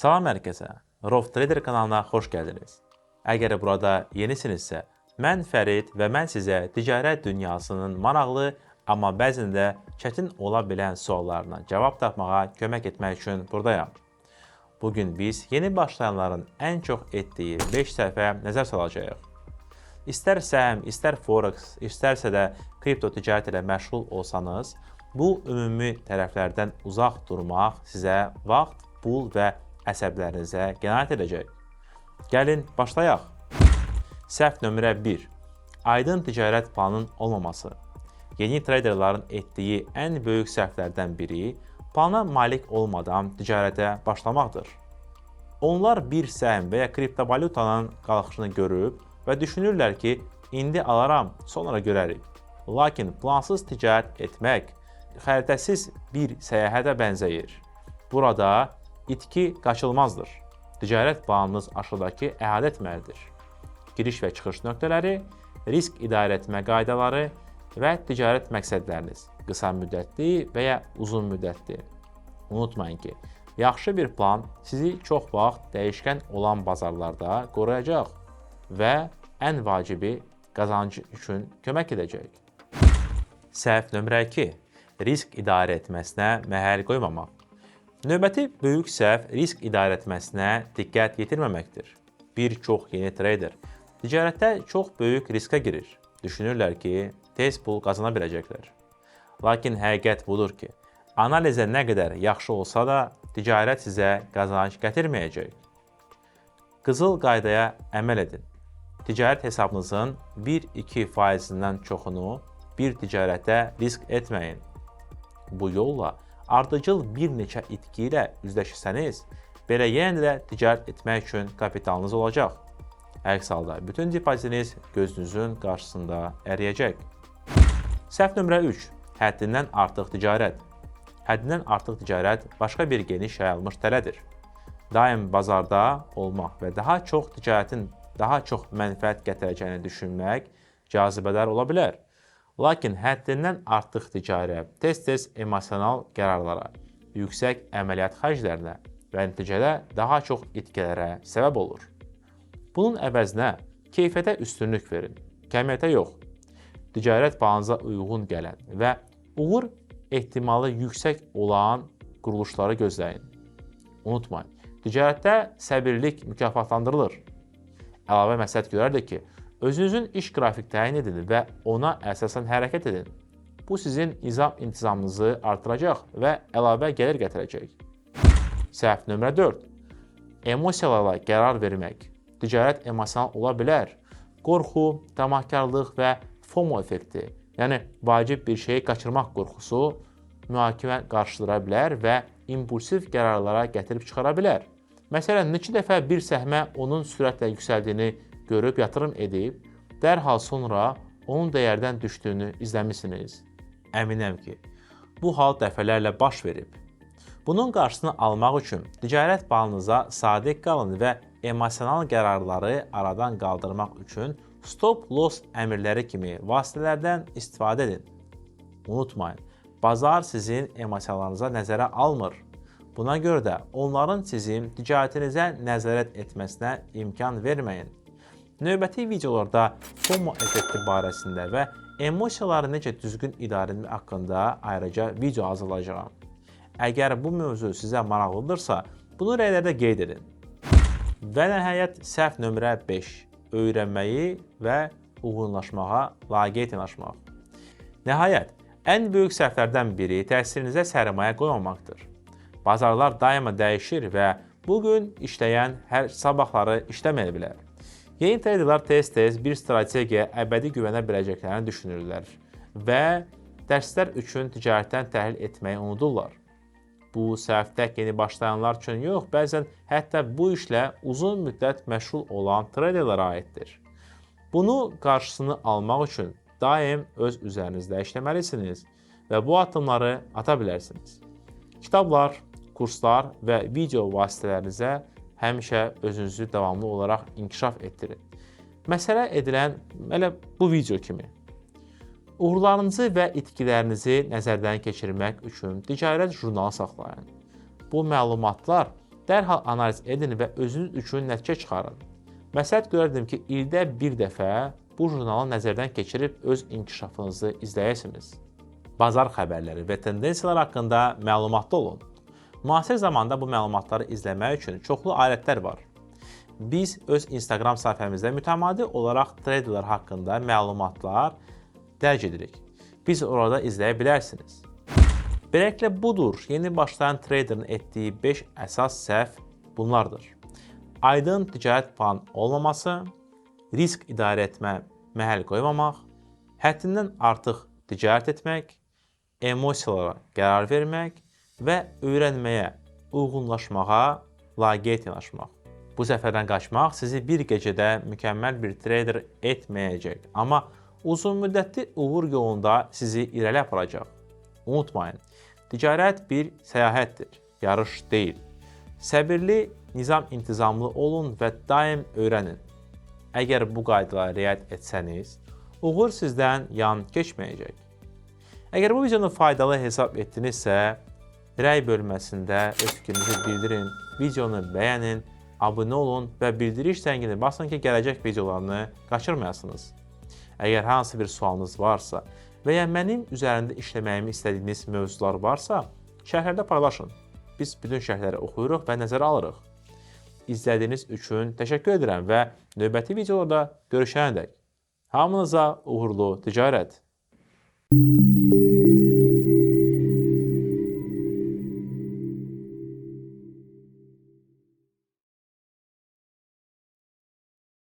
Salam hər kəsə. Rof Trader kanalına xoş gəldiniz. Əgər burada yenisinizsə, mən Fərid və mən sizə ticarət dünyasının maraqlı, amma bəzən də çətin ola bilən suallarına cavab tapmağa kömək etmək üçün buradayam. Bugün biz yeni başlayanların ən çox etdiyi 5 səhvə nəzər salacağıq. İstər səhm, istər forex, istərsə də kripto ticarət ilə məşğul olsanız, bu ümumi tərəflərdən uzaq durmaq sizə vaxt, pul və əsəblərinizə qənaət edəcək. Gəlin başlayaq. Səhv nömrə 1. Aydın ticarət planının olmaması. Yeni treyderların etdiyi ən böyük səhvlərdən biri plana malik olmadan ticarətə başlamaqdır. Onlar bir səhm və ya kriptovalyutanın qalxışını görüb və düşünürlər ki, indi alaram, sonra görərik. Lakin plansız ticarət etmək xəritəsiz bir səyahətə bənzəyir. Burada itki qaçılmazdır. Ticarət planınız aşağıdakı əhatə etməlidir: giriş və çıxış nöqtələri, risk idarə etmə qaydaları və ticarət məqsədləriniz, qısa müddətli və ya uzun müddətli. Unutmayın ki, yaxşı bir plan sizi çox vaxt dəyişkən olan bazarlarda qoruyacaq və ən vacibi qazanc üçün kömək edəcək. Səhv nömrə 2. Risk idarə etməsinə məhəl qoymamaq. Növbəti böyük səhv risk idarə etməsinə diqqət yetirməməkdir. Bir çox yeni treyder ticarətdə çox böyük riskə girir. Düşünürlər ki, tez pul qazana biləcəklər. Lakin həqiqət budur ki, analizə nə qədər yaxşı olsa da, ticarət sizə qazanc gətirməyəcək. Qızıl qaydaya əməl edin. Ticarət hesabınızın 1-2 faizindən çoxunu bir ticarətdə risk etməyin. Bu yolla ardıcıl bir neçə itki ilə üzləşsəniz, belə yenə də ticarət etmək üçün kapitalınız olacaq. Əks halda bütün depozitiniz gözünüzün qarşısında əriyəcək. Səhv nömrə 3. Həddindən artıq ticarət. Həddindən artıq ticarət başqa bir geniş yayılmış tələdir. Daim bazarda olmaq və daha çox ticarətin daha çox mənfəət gətirəcəyini düşünmək cazibədar ola bilər. Lakin həddindən artıq ticarət tez-tez emosional qərarlara, yüksək əməliyyat xərclərinə və nəticədə daha çox itkilərə səbəb olur. Bunun əvəzinə keyfiyyətə üstünlük verin, kəmiyyətə yox. Ticarət planınıza uyğun gələn və uğur ehtimalı yüksək olan quruluşları gözləyin. Unutmayın, ticarətdə səbirlilik mükafatlandırılır. Əlavə məsləhət görərdik ki, özünüzün iş qrafik təyin edin və ona əsasən hərəkət edin. Bu sizin nizam-intizamınızı artıracaq və əlavə gəlir gətirəcək. Səhv nömrə 4. Emosiyalarla qərar vermək. Ticarət emosional ola bilər. Qorxu, tamahkarlıq və FOMO effekti, yəni vacib bir şeyi qaçırmaq qorxusu mühakimə qarşıdıra bilər və impulsiv qərarlara gətirib çıxara bilər. Məsələn, neçə dəfə bir səhmə onun sürətlə yüksəldiyini görüb yatırım edib, dərhal sonra onun dəyərdən düşdüyünü izləmisiniz. Əminəm ki, bu hal dəfələrlə baş verib. Bunun qarşısını almaq üçün ticarət planınıza sadiq qalın və emosional qərarları aradan qaldırmaq üçün stop loss əmrləri kimi vasitələrdən istifadə edin. Unutmayın, bazar sizin emosiyalarınıza nəzərə almır. Buna görə də onların sizin ticarətinizə nəzarət etməsinə imkan verməyin. Növbəti videolarda FOMO effekti barəsində və emosiyaları necə düzgün idarə etmək haqqında ayrıca video hazırlayacağam. Əgər bu mövzu sizə maraqlıdırsa, bunu rəylərdə qeyd edin. Və nəhayət səhv nömrə 5. Öyrənməyi və uyğunlaşmağa laqeyd yanaşmaq. Nəhayət, ən böyük səhvlərdən biri təhsilinizə sərmayə qoymamaqdır. Bazarlar daima dəyişir və bu gün işləyən hər sabahları işləməyə bilər. Yeni treyderlər tez-tez bir strategiyaya əbədi güvənə biləcəklərini düşünürlər və dərslər üçün ticarətdən təhlil etməyi unudurlar. Bu səhv tək yeni başlayanlar üçün yox, bəzən hətta bu işlə uzun müddət məşğul olan treyderlərə aiddir. Bunu qarşısını almaq üçün daim öz üzərinizdə işləməlisiniz və bu addımları ata bilərsiniz. Kitablar, kurslar və video vasitələrinizə həmişə özünüzü davamlı olaraq inkişaf etdirin. Məsələ edilən elə bu video kimi. Uğurlarınızı və itkilərinizi nəzərdən keçirmək üçün ticarət jurnalı saxlayın. Bu məlumatlar Dərhal analiz edin və özünüz üçün nəticə çıxarın. Məsləhət görərdim ki, ildə bir dəfə bu jurnalı nəzərdən keçirib öz inkişafınızı izləyəsiniz. Bazar xəbərləri və tendensiyalar haqqında məlumatlı olun. Müasir zamanda bu məlumatları izləmək üçün çoxlu alətlər var. Biz öz Instagram səhifəmizdə mütəmadi olaraq treyderlər haqqında məlumatlar dərc edirik. Biz orada izləyə bilərsiniz. Beləliklə budur, yeni başlayan treyderin etdiyi 5 əsas səhv bunlardır. Aydın ticarət planı olmaması, risk idarə etmə məhəl qoymamaq, həddindən artıq ticarət etmək, emosiyalara qərar vermək və öyrənməyə, uyğunlaşmağa laqeyd yanaşmaq. Bu səhvlərdən qaçmaq sizi bir gecədə mükəmməl bir treyder etməyəcək, amma uzunmüddətli uğur yolunda sizi irəli aparacaq. Unutmayın, ticarət bir səyahətdir, yarış deyil. Səbirli, nizam-intizamlı olun və daim öyrənin. Əgər bu qaydalara riayət etsəniz, uğur sizdən yan keçməyəcək. Əgər bu videonu faydalı hesab etdinizsə, rəy bölməsində öz fikrinizi bildirin, videonu bəyənin, abunə olun və bildiriş zəngini basın ki, gələcək videolarını qaçırmayasınız. Əgər hansı bir sualınız varsa və ya mənim üzərində işləməyimi istədiyiniz mövzular varsa, şərhlərdə paylaşın. Biz bütün şərhləri oxuyuruq və nəzərə alırıq. İzlədiyiniz üçün təşəkkür edirəm və növbəti videolarda görüşənədək hamınıza uğurlu ticarət.